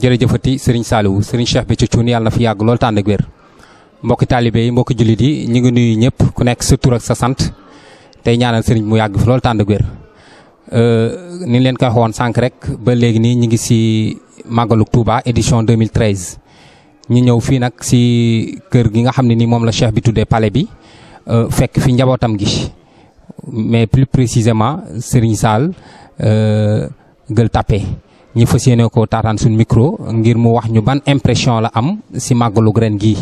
jërëjëfati Serigne Saliou Serigne Cheikh Béthio Thioune yàlla na fi yàgg lool tànd ak wér mbokki taalibe yi mbokki jullit yi ñu ngi nuyu ñëpp ku nekk sa tur ak sa sant tey ñaanal Serigne mu yàgg fi lool tànd ak wér ni leen koy waxoon sànq rek ba léegi nii ñu ngi si Màggalu Touba édition 2013 ñu ñëw fii nag si kër gi nga xam ne ni moom la Cheikh bi tuddee palais bi fekk fi njabootam gi mais plus précisément Serigne Sall Gueule Tapée ñi fas yéene ko taataan suñ micro ngir mu wax ñu ban impression la am si màggalu ren gii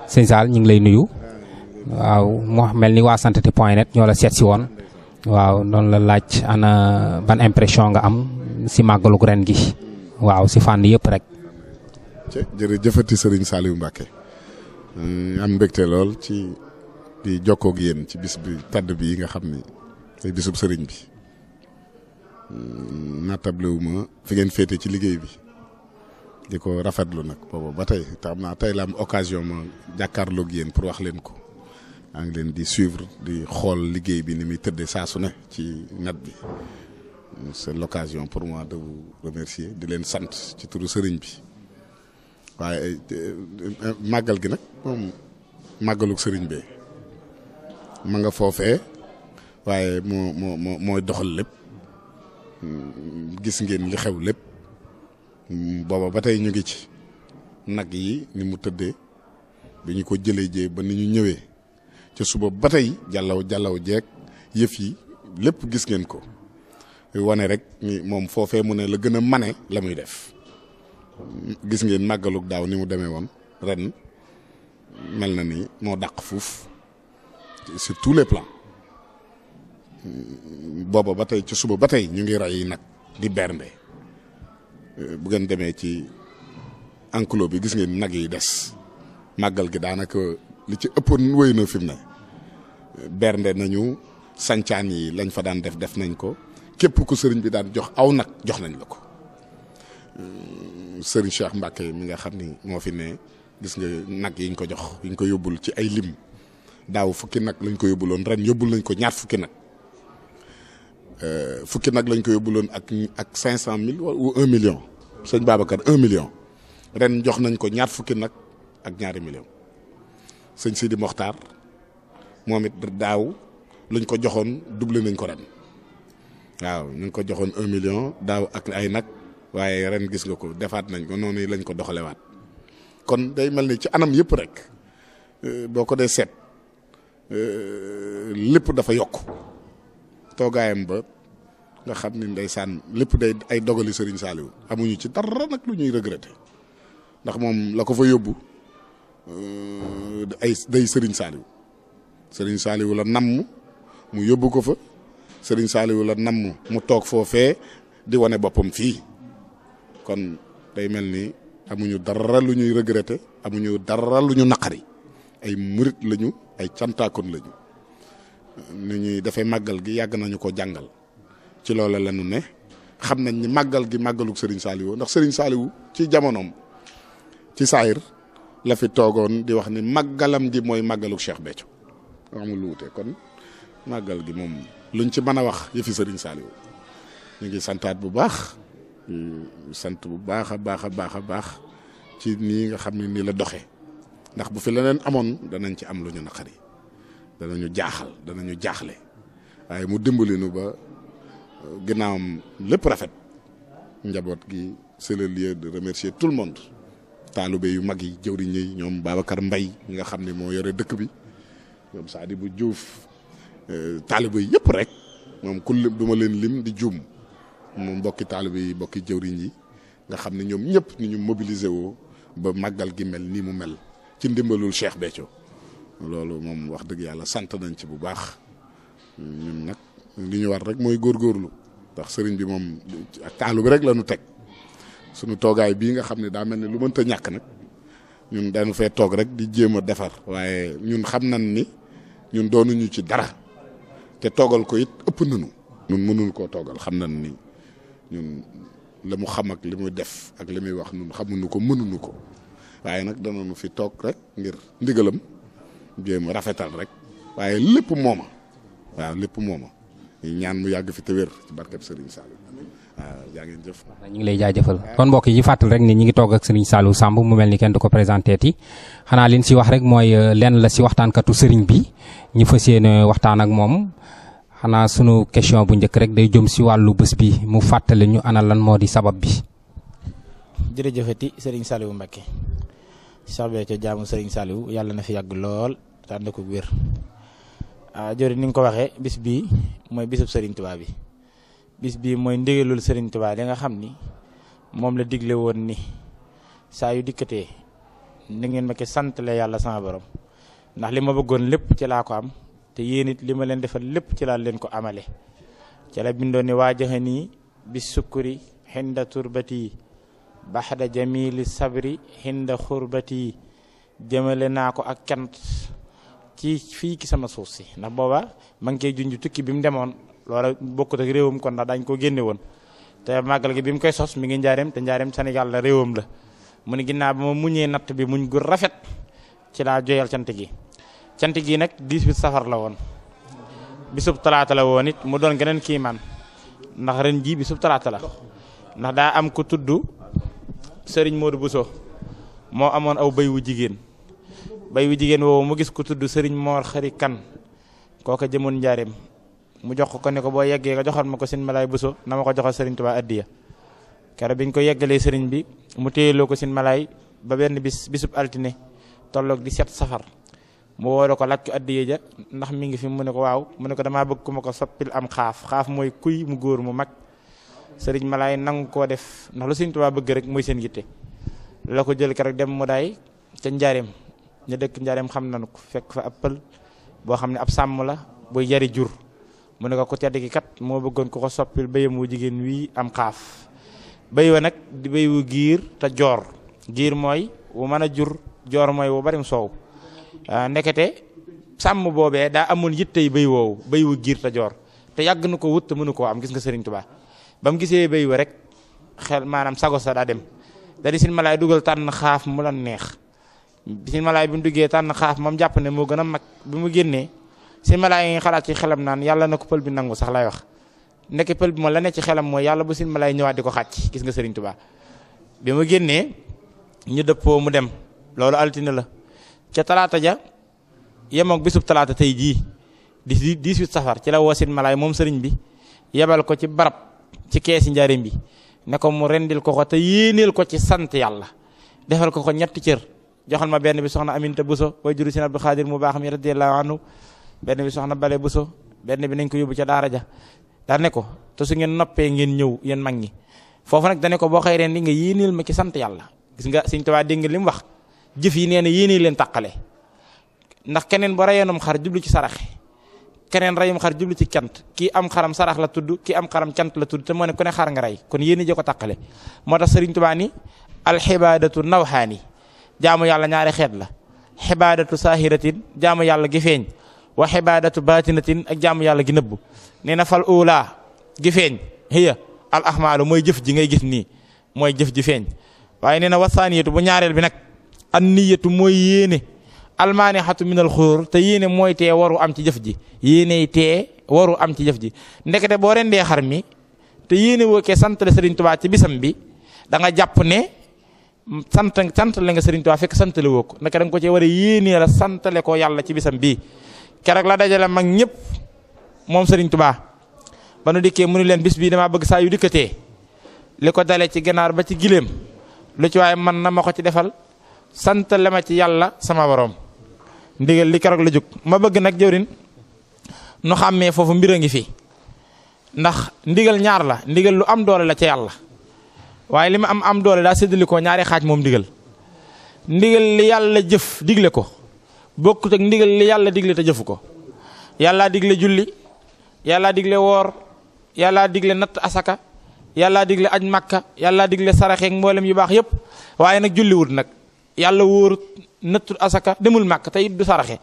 sëñ Sall ñu ngi lay nuyu waaw moo mel ni waa santeté.net ñoo la seet si woon waaw noonu la laaj ana ban impression nga am si màggalu ren gi waaw si fànn yëpp rek. jërëjëfati Serigne Saliou Mbacké am mbégte lool ci di jokkoo ak yéen ci bis bi tàdd bi nga xam ni ay bisub Serigne bi. nattable wu ma fi ngeen féete ci liggéey bi di ko rafetlu nag boobu ba tey te xam naa tey la am occasion ma jàkkaarloog yéen pour wax leen ko maa ngi leen di suivre di xool liggéey bi ni muy tëddee saa su ne ci net bi c'est l'occasion pour moi de vous remercier di leen sant ci turu sëriñ bi waaye màggal gi nag moom màggalug sëriñ bee ma nga foofee waaye mooy doxal lépp. gis ngeen li xew lépp booba ba tey ñu ngi ci nag yi ni mu tëddee bi ñu ko jëlee jee ba ni ñu ñëwee ca suba ba tey jàllaw jeeg yëf yi lépp gis ngeen ko wane rek ni moom foofee mu ne la gën a mane la muy def gis ngeen màggalug daaw ni mu demee woon ren mel na ni moo dàq fuuf sur tous les plans booba ba tey ci suba ba tey ñu ngi rey nag di bernde bu ngeen demee ci enclos bi gis ngeen nag yi des màggal gi daanaka li ci ëppoon wéy na fi mu ne bernde nañu sancaan yi lañ fa daan def nañ ko képp ku sëriñ bi daan jox aw nag jox nañ la ko sëriñ Cheikh Mbacké mi nga xam ni moo fi ne gis nga nag yiñ ko jox yiñ ko yóbbul ci ay lim daaw fukki nag lañ ko yóbbuloon ren yóbbul nañ ko ñaar fukki nag fukki nag lañ ko yóbbuloon ak 500 000 ou 1 million sëñ Babacar 1 million ren jox nañ ko ñaar fukki nag ak ñaari million sëñ Sidi Mokhtar moom it daaw luñ ko joxoon doublé nañ ko ren waaw ñu ngi ko joxoon 1 million daaw ak ay nag waaye ren gis nga ko defaat nañ ko noonu lañ ko doxalewaat kon day mel ni ci anam yëpp rek boo ko dee seet lépp dafa yokk toogaayam ba nga xam ni ndeysaan lépp day ay dogali Serigne Saliou amuñu ci dara nag lu ñuy regretter ndax moom la ko fa yóbbu day Serigne Saliou la namm mu yóbbu ko fa Serigne Saliou la namm mu toog foofee di wane boppam fii kon day mel ni amuñu dara lu ñuy regretter amuñu dara lu ñu naqari ay murit lañu ay cantaakoon lañu ni ñuy defee màggal gi yàgg nañu ko jàngal ci loola la ñu ne xam nañ ni màggal gi màggaluk Serigne Saliou ndax Serigne Saliou ci jamonoom ci saayir la fi toogoon di wax ni màggalam gi mooy màggaluk Cheikh Béthio amul lu wute kon màggal gi moom luñ ci mën a wax yëfi Serigne Saliou ñu ngi santaat bu baax sant bu baax a baax ci nii nga xam ne nii la doxe ndax bu fi leneen amoon danañ ci am lu ñu naqari danañu jaaxle waaye mu dimbali nu ba ginnaawam lépp rafet njaboot gi c'est le lieu de remercier tout le monde taalibe yu mag yi jëwriñ yi ñoom Babacar Mbaye ñi nga xam ne moo yore dëkk bi ñoom Sadibou Diouf taalibe yi yëpp rek moom ku lim du ma leen lim di juum moom mbokki taalibe yi mbokki jëwriñ yi nga xam ne ñoom ñëpp ni ñu mobiliser woo ba màggal gi mel nii mu mel ci ndimbalul Cheikh Béthio loolu moom wax dëgg yàlla sant nañ ci bu baax ñun nag li ñu war rek mooy góorgóorlu ndax sëriñ bi moom ak taalu bi rek la ñu teg sunu toogaay bii nga xam ne daa mel ne lu mënta ñàkk nag ñun dañu fee toog rek di jéem a defar waaye ñun xam nañ ni ñun doonuñu ci dara te toogal ko it ëpp nañu. ñun mënuñu koo toogal xam nañ ni ñun la mu xam ak li muy def ak li muy wax ñun xamuñu ko mënuñu ko waaye nag danañu fi toog rek ngir ndigalam jéem a rafetal rek waaye lépp mooma waaw lépp mooma ñu ñaan mu yàgg fi te wér ci barkeb Serigne Saliou waaw yaa ngeen jëf. ñu ngi lay jaajëfal kon mbokk yi fàttali rek ni ñi ngi toog ak Serigne Saliou Samb mu mel ni kenn du ko présenté ti xanaa liñ si wax rek mooy lenn la si waxtaankatu Serigne bi ñu fas yéene waxtaan ak moom xanaa sunu question bu njëkk rek day jëm si wàllu bés bi mu fàttali ñu ana lan moo di sabab bi. jërëjëfati Serigne Saliou Mbacké Cheikh Béthio jaamu Serigne Saliou yàlla na fi yàgg lool te ànd ko wér. jori ni nga ko waxee bis bii mooy bisub Serigne Touba bi bis bii mooy ndigalul Serigne Touba li nga xam ni moom la digle woon ni saa yu dikkatee ni ngeen ma ko santale yàlla sama borom ndax li ma bëggoon lépp ci laa ko am te yéen it li ma leen defal lépp ci laa leen ko amale ci la bindoon ni waajaxa nii bis sukkuri xinda turbati baxda jamili sabri xinda xurbati jëmale naa ko ak cant ci fii ki sama suuf si ndax booba ma ngi koy junj tukki bi mu demoon loola bokkut ak réewam kon ndax dañ ko génne woon te màggal gi bi mu koy sos mi ngi njaareem te njaareem Sénégal la réewam la mu ne ginnaaw ba ma muñee natt bi muñ gu rafet ci laa joyal cant gi nag 18 safar la woon bisub talaata la woon it mu doon geneen kiimaan ndax ren ji bisub talaata la ndax daa am ko tudd Serigne Modou Bousso moo amoon aw bay wu jigéen woowu mu gis ko tudd Serigne Mor Xari Kan kooka jëmoon njaareem mu jox ko ne ko boo yeggee nga joxal ma ko sin malaay Bousso na ma ko joxal Serigne Touba addiya keroog biñ ko yeggalee Serigne bi mu téyeloo ko sin malaay ba benn bisub altine tolloog 17 safar mu woore ko laaj ko addiya ja ndax mi ngi fi mu ne ko waaw mu ne ko damaa bëgg ku ma ko soppil am xaaf mooy kuy mu góor mu mag Serigne malaay nangu koo def ndax lu Serigne Touba bëgg rek mooy seen yitte la ko jël keroog dem mu daay ca njaareem ñu dëkk njaareem xam nañu ko fekk fa ab pël boo xam ne ab sàmm la buy yari jur mu ne ko ku tedd ki kat moo bëggoon ko soppil béyam wu jigéen wii am xaaf béy wa nag di béy wu giir te joor giir mooy wu mën a jur joor mooy wu barim soow ndekete sàmm boobee daa amoon yittey béy woowu béy wu giir te joor te yàgg na ko wut te mënu koo am gis nga Serigne Touba ba mu gisee béy wa rek xel maanaam sago sa daa dem da di sin malaay dugal tànn xaaf mu la neex sin malaay bi mu duggee tànn xaaf moom jàpp ne moo gën a mag bi mu génnee sin malaay yi ngi xalaat ci xelam naan yàlla na ko pël bi nangu sax lay wax ndeke pël bi moom la ne ci xelam mooy yàlla bu sin malaay ñëwaat di ko xàcc gis nga Serigne Touba bi mu génnee ñu dëppoo mu dem loolu altine la ca talaata ja yemoog bisub talaata tey jii di 18 safar ci la woo sin malaay moom Serigne bi yebal ko ci barab ci keesi njaareem bi ne ko mu rendil ko te yéeneel ko ci sant yàlla defal ko ñetti cër joxal ma benn bi soxna Aminta Bousso way juru sin Abdou Khadir mu baax mi radiyallahu anhu benn bi soxna Bale Bousso benn bi nañ ko yóbbu ca daara ja daa ne ko te su ngeen noppee ngeen ñëw yéen mag ñi foofu nag dane ko boo xëy rendi nga yéeneel ma ci sant yàlla gis nga Serigne Touba dégg nga li mu wax jëf yi nee na yéenee leen tàqale ndax keneen ba rayeenum xar jublu ci saraxe keneen rayum xar jublu ci cant kii am xaram sarax la tudd kii am xaram cant la tudd te moo ne ku ne xar nga rey kon yéene jo ko tàqale moo tax Serigne Touba ni alxibaadatu nawxaani jaamu yàlla ñaari xeet la xibaadatu saahiratin jaamu yàlla gi feeñ wa xibaadatu baatinatin ak jaamu yàlla gi nëbbu nee na fal ula gi feeñ hiya al ahmaalu mooy jëf ji ngay gis nii mooy jëf ji feeñ waaye nee na wasaaniyatu bu ñaareel bi nag an niyatu mooy yéene almaanixatu minal xóor te yéene mooy tee waru am ci jëf ji yéene tee waru am ci jëf ji ndekete boo rendee xar mi te yéene woo kee sant la Serigne Touba ci bisam bi da nga jàpp ne sant la nga Serigne Touba fekk sant la woo ko ndeke da nga ko cee war a yéene la santale ko yàlla ci bisam bii keroog la dajale mag ñëpp moom Serigne Touba ba nu dikkee mu ni leen bis bii damaa bëgg saa yu dikkatee li ko dalee ci ganaar ba ci gileem lu ci waaye man na ma ko ci defal sant la ma ci yàlla sama borom ndigal li keroog la jóg ma bëgg nag jëwrin nu xàmmee foofu mbir a ngi fi ndax ndigal ñaar la ndigal lu am doole la ca yàlla waaye li ma am doole daa séddali ko ñaari xaaj moom ndigal li yàlla jëf digle ko bokkut ak ndigal li yàlla digle te jëfu ko yàlla digle julli yàlla digle woor yàlla digle natt asaka yàllaa digle aj Makka yàllaa digle saraxeek mboolem yu baax yëpp waaye nag julliwut nag yàlla wóorut nëttut asaka demul Makka te it du saraxe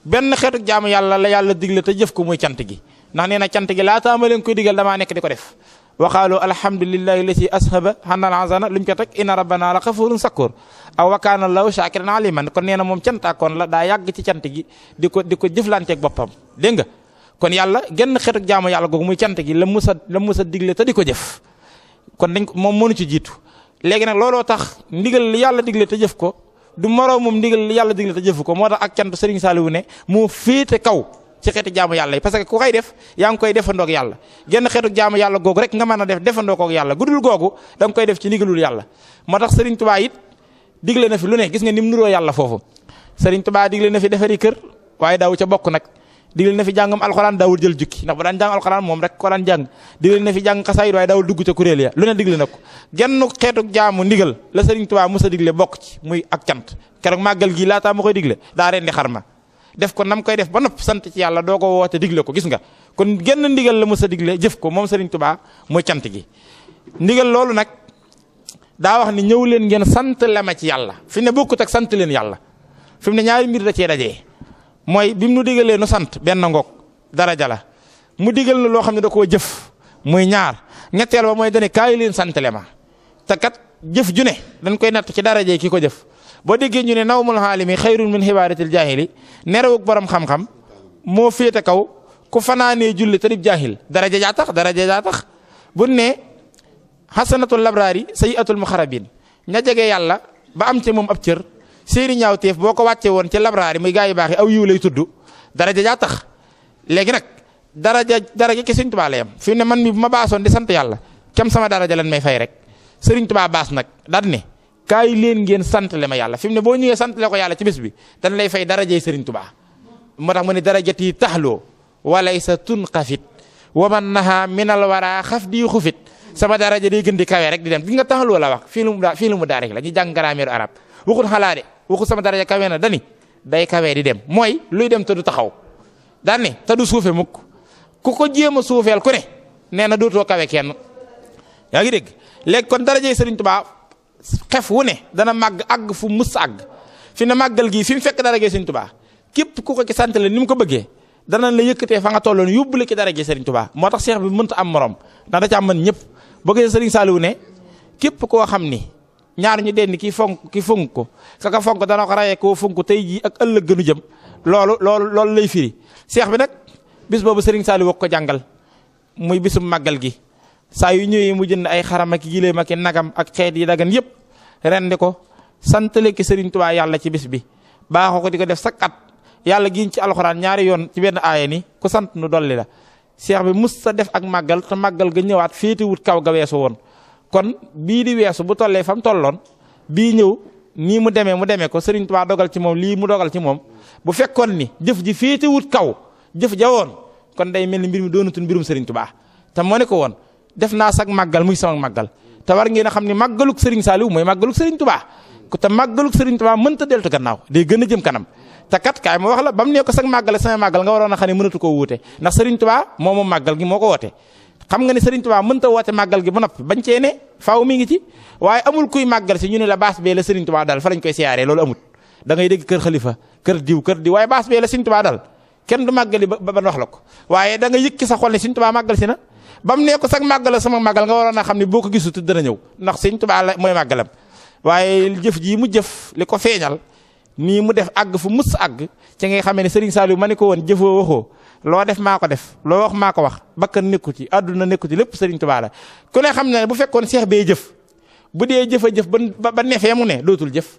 benn xeetu jaamu yàlla la yàlla digle te jëf ko muy cant gi ndax nee na cant gi laataa ma leen koy digal damaa nekk di ko def waxaaloo alhamdulillahi lati ashaba xanal azana luñ ko teg inna rabbana la xafurun sakkoor aw wa kaana allahu shakiran aliman kon nee na moom cantaakoon la daa yàgg ci cant gi di ko jëflanteeg boppam dégg nga kon yàlla genn xeetu jaamu yàlla googu muy cant gi la musa digle te di ko jëf kon dañ ko moom mënu ci jiitu léegi nag looloo tax ndigal li yàlla digle te jëf ko du moroomum ndigal li yàlla digle te jëfu ko moo tax ak cant Serigne Saliou ne moo féete kaw ci xeetu jaamu yàlla yi parce que ku koy def yaa ngi koy defandoog yàlla genn xeetu jaamu yàlla googu rek nga mën a defandoo koog yàlla gudul googu da nga koy def ci ndigalul yàlla moo tax Serigne Touba it digle na fi lu ne gis nga ni mu nuroo yàlla foofu Serigne Touba digle na fi defari kër waaye daawu ca bokk nag digle na fi jàngam alxuraan daawul jël jukki ndax bu daan jàng alxuraan moom rek ko daan jàng digle na fi jàng xasaayid waaye daawul dugg ca kuréel ya lu ne digle na ko genn xeetu jaamu ndigal la Serigne Touba mos a digle bokk ci muy ak cant keroog màggal gi laataa ma koy digle daa rendi xarma def ko nam koy def ba nopp sant ci yàlla doo ko woote digle ko gis nga kon genn ndigal la mos a digle jëf ko moom Serigne Touba mooy cant gi ndigal loolu nag daa wax ni ñëw leen ngeen sant lema ci yàlla fi ne bokkut ak sant leen yàlla fi mu ne ñaari mbir da cee dajee mooy bi mu nu digalee nu sant benn ngoog daraja la mu digal na loo xam ne da koo jëf muy ñaar ñetteel ba mooy dane kaay leen sant lema te kat jëf ju ne dañ koy natt ci daraje ki ko jëf boo déggee ñu ne nawmul xaalimi xayrun min xibaaratil jaahili nerewuk borom xam-xam moo féete kaw ku fanaanee julli te dib jaahil daraja jaa tax bu ne xasanatul labraari sayiatul muxarabin ña jege yàlla ba am ci moom ab cër seeni ñaawteef boo ko wàcce woon ci labraari muy gaa yu baax yi aw yiw lay tudd daraja jaa tax léegi nag daraja ki Sëriñ Tuubaa la yam fi ne man mi bu ma baasoon di sant yàlla kem sama daraja lan may fay rek Sëriñ Tuubaa baas nag daal ne kaay leen ngeen santale ma yàlla fi mu ne boo ñëwee santale ko yàlla ci bés bi dañ lay fay darajey Sëriñ Tuubaa moo tax mu ne darajati taxloo walaysa tunqafit wa man naha minal wara xaf di xufit sama daraja day gën di kawe rek di dem di nga taxloo la wax fii lu mu daa rek la ñu jàng grammaire arab waxul xalaa de waxul sama daraja kawe na dani day kawe di dem mooy luy dem te du taxaw daan ne te du suufe mukk ku ko jéem a suufeel ku ne nee na dootoo kawe kenn yaa ngi dégg léegi kon darajey Sëriñ Tuubaa xef wu ne dana màgg àgg fu mus àgg fi ne màggal gii fi mu fekk darajey Sëriñ Tuubaa képp ku ko ci sant la ni mu ko bëggee danañ la yëkkatee fa nga tolloon yóbbu la ci darajey Sëriñ Tuubaa moo tax seex bi mënta am morom ndax da ca am mën ñëpp boo gisee Sëriñ Saliou ne képp koo xam ni ñaar ñu denn ki fonk ko kaka fonk dana ko rayee koo fonk tey jii ak ëllëg gënu jëm loolu lay firi seex bi nag bis boobu Sëriñ Saliou woo ko jàngal muy bisum màggal gi saa yu ñëwee mu jënd ay xaram ak gileem ak nagam ak xeet yi dagan yëpp rendi ko santale ki Sëriñ Tuubaa yàlla ci bis bi baaxoo ko di ko def sak at yàlla giñ ci alxuraan ñaari yoon ci benn aaya ni ku sant nu dolli la seex bi mus sa def ak màggal te màggal ga ñëwaat féeti wut kaw ga weesu woon kon bii di weesu bu tollee fa mu tolloon bii ñëw nii mu demee ko Sëriñ Tuubaa dogal ci moom lii mu dogal ci moom bu fekkoon ni jëf ji féeti wut kaw jëf ja woon kon day mel ni mbir mi doonatul mbirum Sëriñ Tuubaa te moo ne ko woon def naa sag màggal muy sama màggal te war ngeen a xam ni màggaluk Sëriñ Saliou mooy màggaluk Sëriñ Tuubaa te màggaluk Sëriñ Tuubaa mënta deltu gannaaw day gën a jëm kanam te kat kaay ma wax la ba mu ne ko sag màggal sama màggal nga waroon a xam ne mënatu koo wuute ndax Sëriñ Tuubaa moom màggal gi moo ko woote xam nga ne Sëriñ Tuubaa mënta woote màggal gi ba noppi bañ cee ne faaw mi ngi ci waaye amul kuy màggal si ñu ne la baas bee la Sëriñ Tuubaa dal fa lañ koy siyaaree loolu amut da ngay dégg kër xalifa kër diw waaye baas bee la Sëriñ Tuubaa dal kenn du màggali ba ban wax la ko waaye da nga yëkki sa xol ne Sëriñ Tuubaa màggal si na ba mu ne ko sag màggal sama màggal nga waroon a xam ne boo ko gisut dana ñëw ndax Sëriñ Tuubaa la mooy màggalam waaye jëf ji mu jëf li ko feeñal nii mu def àgg fu mus àgg ci ngay xamee ne Sëriñ Saliou ma ne ko woon jëfoo waxoo loo def maa ko def loo wax maa ko wax bakkan nekku ci àdduna nekku ci lépp Sëriñ Tuubaa la ku ne xam ne bu fekkoon seex bee jëf bu dee jëf a jëf ba nefee mu ne dootul jëf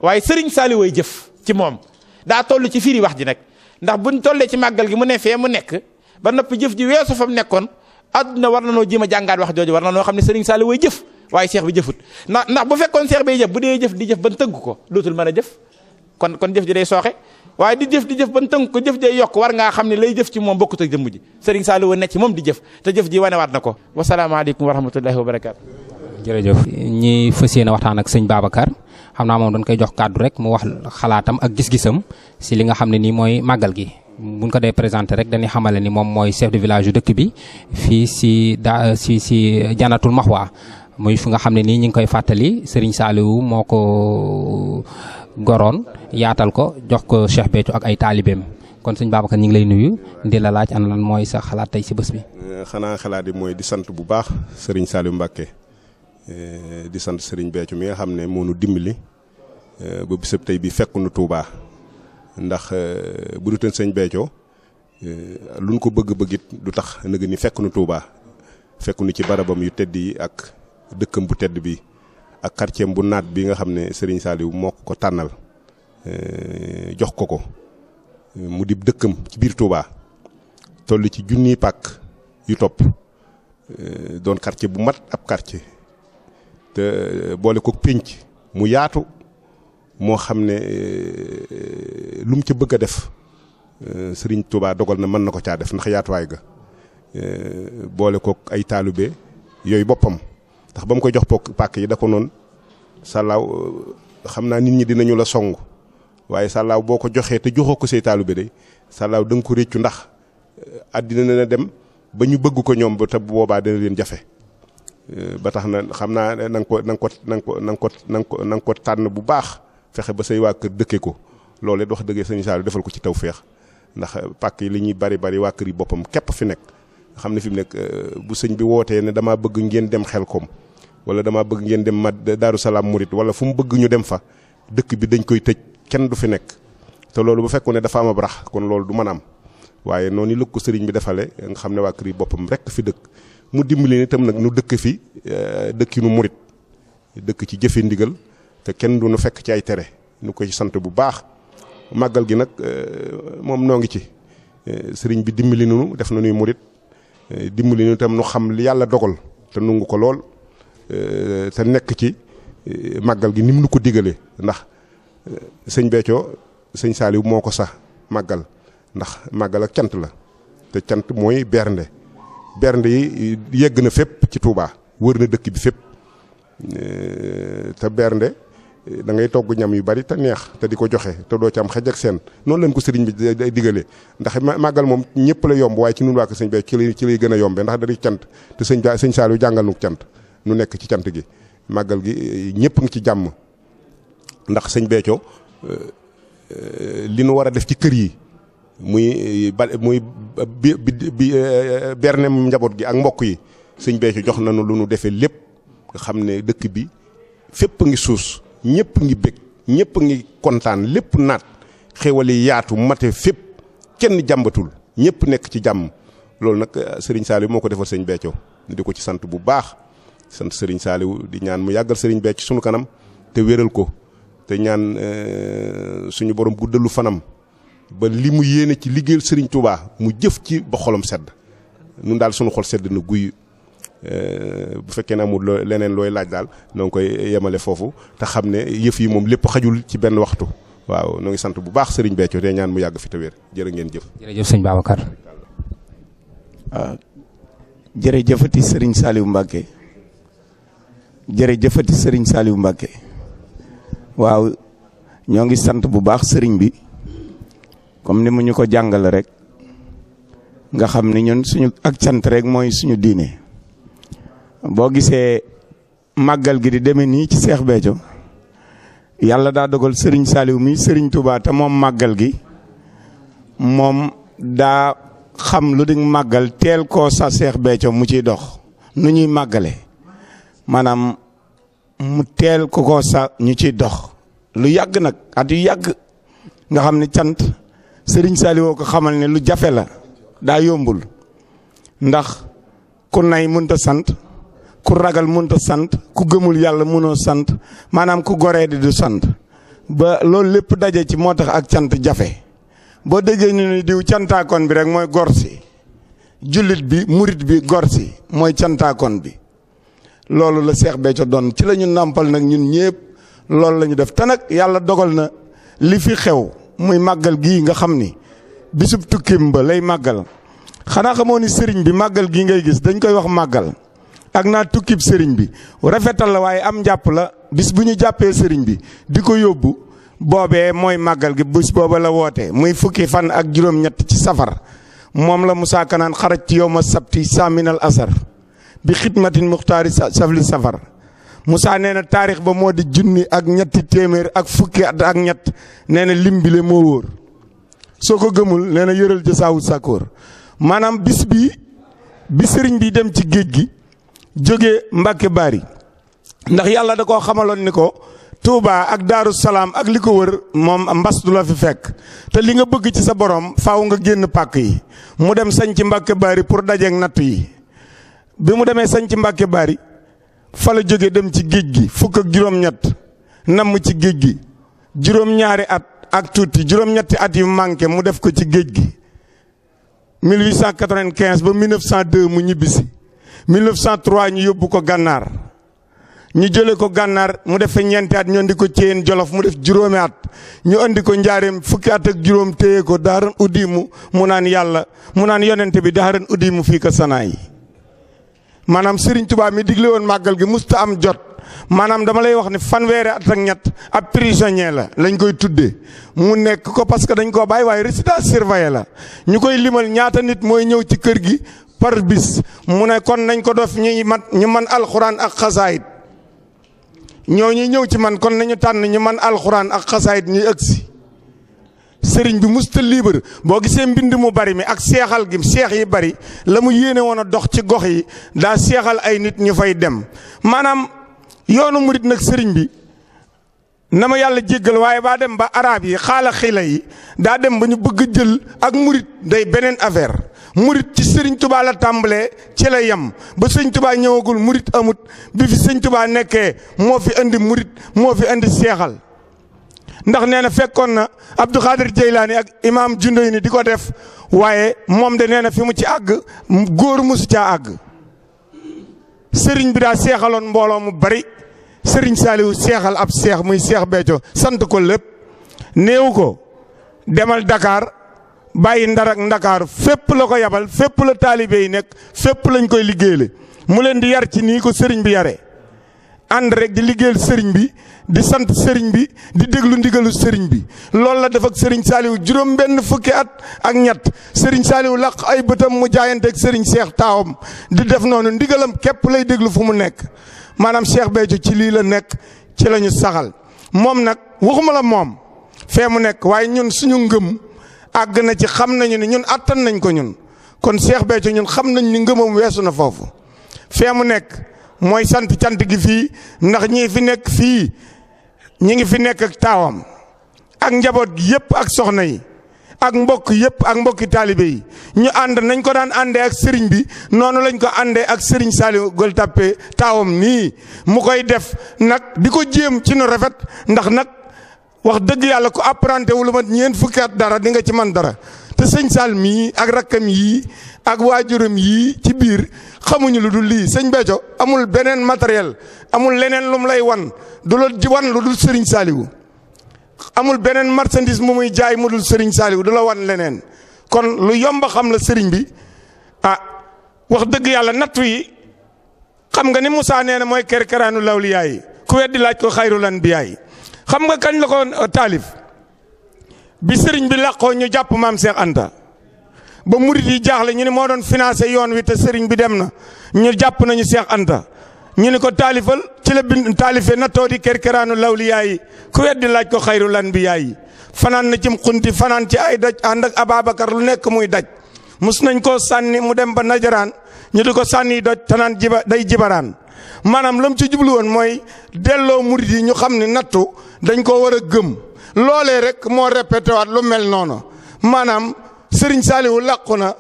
waaye Sëriñ Saliou way jëf ci moom daa toll ci firi wax ji nag ndax buñ tollee ci màggal gi mu ne fee mu nekk ba noppi jëf ji weesu fa mu nekkoon àdduna war na noo jéem a jàngaat wax jooju war na noo xam ne Sëriñ Saliou way jëf waaye seex bi jëfut ndax bu fekkoon seex bay jëf bu dee jëf di jëf ban tënk ko dootul mën a jëf kon jëf ji day sooxe waaye di jëf ban tënk ko jëf jay yokk war ngaa xam ne lay jëf ci moom bokkut ak jëmm ji Sëriñ Saliou ne ci moom di jëf te jëf ji wanewaat na ko wasalaamaaleykum wa rahmatullahi wa barakaatu. jërëjëf ñi fas yéene waxtaan ak sëñ Babacar xam naa moom dañ koy jox kàddu rek mu wax xalaatam ak gis-gisam si li nga xam ne nii mooy màggal gi buñ ko dee présenté rek dañuy xamale ni moom mooy chef de village yu dëkk bi fii si Jannatul Maxwa muy fu nga xam ne nii ñu ngi koy fàttali Serigne Saliou moo ko goroon yaatal ko jox ko Cheikh Béthio ak ay taalibeem kon sëñ Babacar ñu ngi lay nuyu di la laaj ana lan mooy sa xalaat tey si bés bi. xanaa xalaat yi mooy di sant bu baax Serigne Saliou Mbacké di sant Serigne Béthio mi nga xam ne moo nu dimbali ba bisab tey bi fekk nu Touba ndax bu dutoon sëñ Béthio luñ ko bëgg-bëggit du tax nëgë ni fekk nu Touba fekk nu ci barabam yu tedd yi ak dëkkam bu tedd bi ak quartier bu naat bi nga xam ne Serigne Saliou moo ko tànnal jox ko mu di dëkkam ci biir Touba toll ci junniy pàkk yu topp doon quartier bu mat ab quartier te boole ko pénc mu yaatu moo xam ne lu mu ca bëgg a def Serigne Touba dogal na mën na ko caa def ndax yaatuwaay ga boole ko ay taalibe yooyu boppam ndax ba mu koy jox pàkk yi da ko noonu sàllaaw xam naa nit ñi dinañu la song waaye sàllaaw boo ko joxee te joxoo ko say taalibe de sàllaaw da nga ko réccu ndax àddina na dem ba ñu bëgg ko ñoom ba te boobaa dana leen jafe ba tax na xam naa na nga ko tànn bu baax fexe ba say waa kër dëkke ko loolu it wax dëggee sëñ Saliou defal ko ci tawféex ndax pàkk yi li ñuy bari waa kër yi boppam képp fi nekk xam ne fi mu nekk bu sëñ bi wootee ne damaa bëgg ngeen dem Xelkom wala damaa bëgg ngeen dem Daaru Salaam Murit wala fu mu bëgg ñu dem fa dëkk bi dañ koy tëj kenn du fi nekk te loolu bu fekkoon ne dafa am ab rax kon loolu du mën a am waaye noonu lëg ko sëriñ bi defale nga xam ne waa kër yi boppam rek fi dëkk mu dimbali ni itam nag nu dëkk fi dëkki nu murit dëkk ci jëfe ndigal te kenn du nu fekk ci ay tere nu koy sant bu baax màggal gi nag moom noo ngi ci sëriñ bi dimbali nu def na nuy murit dimbali nu itam nu xam li yàlla dogal te nungu ko lool te nekk ci màggal gi ni mu nu ko digalee ndax sëñ Béthio sëñ Saliou moo ko sax màggal ndax màggal ak cant la te cant mooy bernde yi yegg na fépp ci Touba wër na dëkk bi fépp te bernde da ngay togg ñam yu bari te neex te di ko joxe te doo ci am xej ak seen noonu lañ ko sëriñ bi digalee ndax màggal moom ñëpp la yomb waaye ci nun waa ko sëñ Béthio ci lay gën a yombee ndax dañuy cant te sëñ Saliou jàngal nu cant nu nekk ci cant gi màggal gi ñëpp ngi ci jàmm ndax sëñ Béthio li nu war a def ci kër yi muy bernem njaboot gi ak mbokk yi sëñ Béthio jox nañu lu nu defee lépp nga xam ne dëkk bi fépp ngi suus ñëpp ngi bég ñëpp ngi kontaan lépp naat xéwal yi yaatu mate fépp kenn jàmbatul ñëpp nekk ci jàmm loolu nag Serigne Saliou moo ko defal sëñ Béthio di ko ci sant bu baax sant Serigne Saliou di ñaan mu yàggal Serigne Béthio sunu kanam te wéral ko te ñaan suñu borom guddalu fanam ba li mu yéene ci liggéeyal Serigne Touba mu jëf ci ba xolam sedd nun daal sunu xol sedd na guy bu fekkee ne amul leneen looy laaj daal noo ngi koy yemale foofu te xam ne yëf yi moom lépp xajul ci benn waxtu waaw noo ngi sant bu baax Serigne Béthio te ñaan mu yàgg fi te wér jërë ngeen jëf. jërëjëf sëñ Babacar. waaw jërëjëfati Serigne Saliou Mbacké jërëjëfati Serigne Saliou Mbacké waaw ñoo ngi sant bu baax Serigne bi comme ni mu ñu ko jàngale rek nga xam ni ñun suñu ak sant rek mooy suñu diine. boo gisee màggal gi di demee nii ci Cheikh Béthio yàlla daa dogal Serigne Saliou mi Serigne Touba te moom màggal gi moom daa xam lu di màggal teel koo sa Cheikh Béthio mu ciy dox nu ñuy màggale maanaam mu teel ko sa ñu ciy dox lu yàgg nag at yu yàgg nga xam ne cant Serigne Saliou ko xamal ne lu jafe la daa yombul ndax ku nay mënta sant ku ragal mënta sant ku gëmul yàlla mënoo sant maanaam ku goree di du sant ba loolu lépp daje ci moo tax ak cant jafe boo déggee ñu ne diw cantaakoon bi rek mooy gor si jullit bi murit bi gor si mooy cantaakoon bi loolu la Cheikh Béthio doon ci la ñu nàmpal nag ñun ñëpp loolu la ñu def te nag yàlla dogal na li fi xew muy màggal gii nga xam ni bisub tukkim ba lay màggal xanaa xamoo ni sëriñ bi màggal gii ngay gis dañ koy wax màggal ak naa tukkib sëriñ bi rafetal la waaye am njàpp la bis bu ñu jàppee sëriñ bi di ko yóbbu boobee mooy màggal gi bés booba la woote muy fukki fan ak juróom-ñett ci safar moom la Moussa Kanaan xaraj ci yow ma sabti saaminal asar bi xidmatin muxtaari safli safar Moussa nee na taarix ba moo di junni ak ñetti téeméer ak fukki at ak ñett nee na lim bi le moo wóor soo ko gëmul nee na yëral jasaawu sakkoor maanaam bis bi sëriñ bi dem ci géej gi jóge Mbàkke Bari ndax yàlla da koo xamaloon ni ko Touba ak Daaru Salaam ak li ko wër moom mbas du la fi fekk te li nga bëgg ci sa borom faaw nga génn pàkk yi mu dem sañ ci Mbàkke Bari pour dajeeg natt yi bi mu demee sañ ci Mbàkke Bari fa la jóge dem ci géej gi fukk ak juróom-ñett namm ci géej gi juróom-ñaari at ak tuuti juróom-ñetti at yu manqué mu def ko ci géej gi 1895 ba 1902 mu ñibbisi 1903 ñu yóbbu ko gànnaar ñu jële ko gànnaar mu def fa ñeenti at ñu andi ko Ceyeen Jolof mu def juróomi at ñu andi ko njaareem fukki at ak juróom téye ko daaran uddimu mu naan yàlla mu naan yonente bi daaran uddimu fii ko sanaa yi maanaam Serigne Touba mi digle woon màggal gi musta am jot maanaam dama lay wax ne fanweeri at ak ñett ab prisonnier la lañ koy tuddee mu nekk ko parce que dañ koo bàyyi waaye résidence surveillée la ñu koy limal ñaata nit mooy ñëw ci kër gi par bis mu ne kon nañ ko def ñu man alxuraan ak xasaayit ñooñu ñëw ci man kon nañu tànn ñu man alxuraan ak xasaayit ñuy ëgsi sëriñ bi musta libre boo gisee mbind mu bari mi ak seexal gi seex yi bari la mu yéene woon a dox ci gox yi daa seexal ay nit ñu fay dem maanaam yoonu murit nag sëriñ bi na ma yàlla jéggal waaye baa dem ba arab yi xaala xila yi daa dem ba ñu bëgg jël ak murit day beneen affaire murit ci sëriñ Touba la tàmbalee ci la yem ba sëriñ Touba ñëwagul murit amut bi fi sëriñ Touba nekkee moo fi indi murit moo fi indi seexal ndax nee na fekkoon na Abdou Khadir Jeylaani ak imaam Jundoy ni di ko def waaye moom de nee na fi mu ci àgg góor musu caa àgg sëriñ bi daa seexaloon mbooloo mu bari sëriñ Saaliwu seexal ab seex muy seex Béthio sant ko lépp néew ko demal Dakar bàyyi Ndar ak Ndakaaru fépp la ko yabal fépp la taalibe yi nekk fépp lañ koy liggéeyale mu leen di yar ci nii ko sëriñ bi yare ànd rek di liggéeyal sëriñ bi di sant sëriñ bi di déglu ndigalu sëriñ bi loolu la def ak sëriñ Saaliwu juróom benn fukki at ak ñett sëriñ Saaliwu laq ay bëtam mu jaayanteeg sëriñ Seex taawam di def noonu ndigalam képp lay déglu fu mu nekk maanaam Cheikh Béthio ci lii la nekk ci la ñu saxal moom nag waxuma la moom fee mu nekk waaye ñun suñu ngëm àgg na ci xam nañu ne ñun attan nañ ko ñun kon Cheikh Béthio ñun xam nañ ni ngëmam weesu na foofu fee mu nekk mooy sant cant gi fii ndax ñii fi nekk fii ñi ngi fi nekk ak taawam ak njaboot gi yëpp ak soxna yi ak mbokk yëpp ak mbokki taalibe yi ñu ànd nañ ko daan àndee ak sëriñ bi noonu lañ ko àndee ak sëriñ Saliou Gueule Tapée taawam nii mu koy def nag di ko jéem ci nu rafet ndax nag wax dëgg yàlla ko apprenti wu lu mat ñeent fukki at dara di nga ci man dara te sëñ Sall mii ak rakkam yii ak waajuram yii ci biir xamuñu lu dul lii sëñ Béthio amul beneen matériel amul leneen lum lay wan du la wan lu dul sëriñ Saliou amul beneen marchandise mu muy jaay mu dul sëriñ Saliou du la wan leneen kon lu yomba xam la sëriñ bi wax dëgg yàlla nattu yi xam nga ni Moussa nee na mooy kerkeraanu lawliyaa yi ku weddi laaj ko xayrul anbiyaa yi xam nga kañ la ko taalif bi sëriñ bi làqoo ñu jàpp maam Cheikh Anta ba murit yi jaaxle ñu ne moo doon financé yoon wi te sëriñ bi dem na ñu jàpp nañu Cheikh Anta ñu ne ko taalifal ci la bind taalife nattoo di kerkeraanu lawliyaa yi ku weddi laaj ko xayrul anbiyaa yi fanaan na cim xunti fanaan ci ay daj ànd ak Ababacar lu nekk muy daj mus nañ koo sànni mu dem ba najaraan ñu di ko sànni doj tanaan day jibaraan maanaam lam ci jublu woon mooy delloo murit yi ñu xam ne nattu dañ koo war a gëm loolee rek moo répété waat lu mel noonu maanaam Serigne Saliou làqu na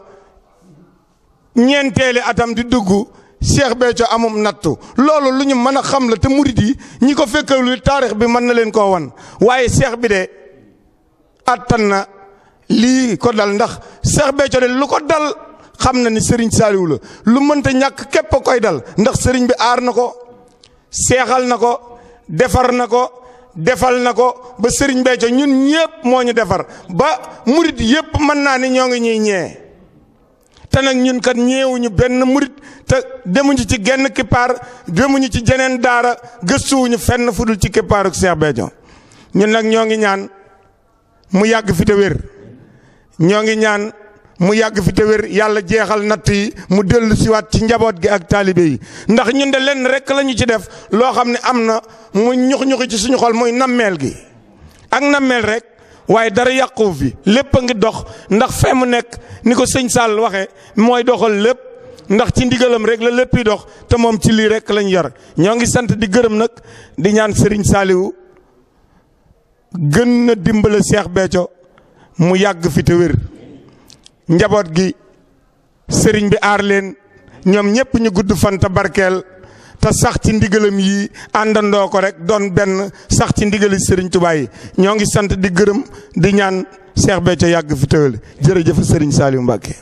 ñeenteeli atam di dugg Cheikh Béthio amum nattu loolu lu ñu mën a xam la te murit yi ñi ko fekkewul taarix bi mën na leen koo wan waaye Cheikh bi de attan na lii ko dal ndax Cheikh Béthio de lu ko dal xam na ni Serigne Saliou la lu mënta ñàkk képp a koy dal ndax Serigne bi aar na ko seexal na ko defar na ko defal na ko ba Serigne Béthio ñun ñëpp moo ñu defar ba murit yëpp mën naa ni ñoo ngi ñuy ñee te nag ñun kat ñeewuñu benn murit te demuñu ci genn kippaar demuñu ci jeneen daara gëstuwuñu fenn fu dul ci kippaaru Cheikh Béthio ñun nag ñoo ngi ñaan mu yàgg fi te wér ñoo ngi ñaan mu yàgg fi te wér yàlla jeexal natt yi mu dellu siwaat ci njaboot gi ak taalibe yi ndax ñun de lenn rek la ñu ci def loo xam ne am na mu ñux-ñuxi ci suñu xol muy nammeel gi ak nammeel rek waaye dara yàqu fi lépp a ngi dox ndax fe mu nekk ni ko sëñ Sall waxee mooy doxal lépp ndax ci ndigalam rek la lépp yi dox te moom ci lii rek lañ yar ñoo ngi sant di gërëm nag di ñaan Serigne Saliou gën na dimbale Cheikh Béthio mu yàgg fi te wér njaboot gi sëriñ bi aar leen ñoom ñépp ñu gudd fan te barkeel te sax ci ndigalam yi àndandoo ko rek doon benn sax ci ndigali sëriñ Tuubaa yi ñoo ngi sant di gërëm di ñaan Cheikh Béthio yàgg fi te wér jërëjëf Serigne Saliou Mbacké